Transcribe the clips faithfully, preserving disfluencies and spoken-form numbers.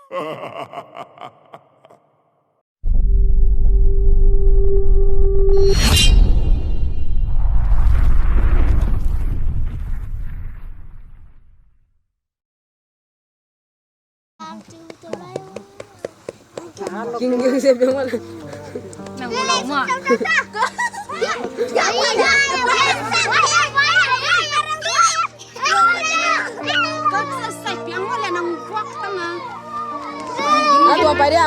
King, king, siapa yang mana? Nang ulau ma. Aduh, apa dia?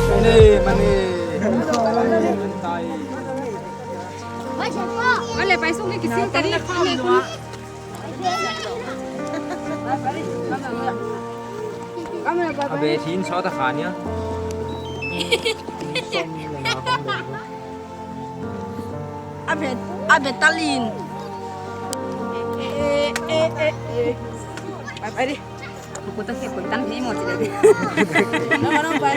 Mane, mane. Vale, pai sung ke kisil tadi. A be thin sawt a kha nia. A be, a be talin. Eh, eh, eh, eh. Pai, pai di. Kuta ke kutan hi mo ti de. No, no, pai.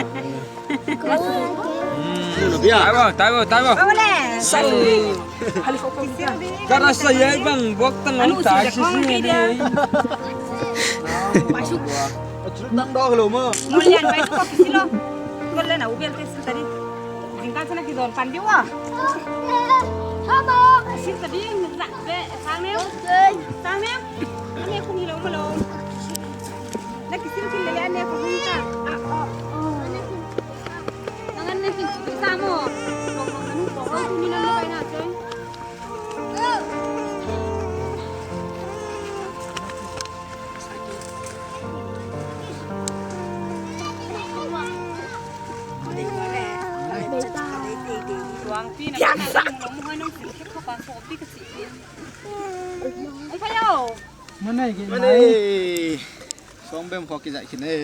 Taibo, taibo, taibo. Vale. Sal. Ka rasa yai bang buak tang an ta si si ni. Nang dawk lo maw. Nolian pai tu ko kisilo. Kol le na ubel te sil tadi. Jingkal sana kizon pan diu a. Sil tadi. Sang neu. Sang neu. Ane kung hilo malo. Na kisil sil le ane kung ta. Ah, oh, oh. Nangan na kin sa mo. Kung kung anu kung kung ni na mo kay na, coy. Tuang pi na ka na mu mu hoi nong sil kek ko pa so pi ka si. Ai pa yo. Manai ge manai. Song bem khawk kizaih khin e.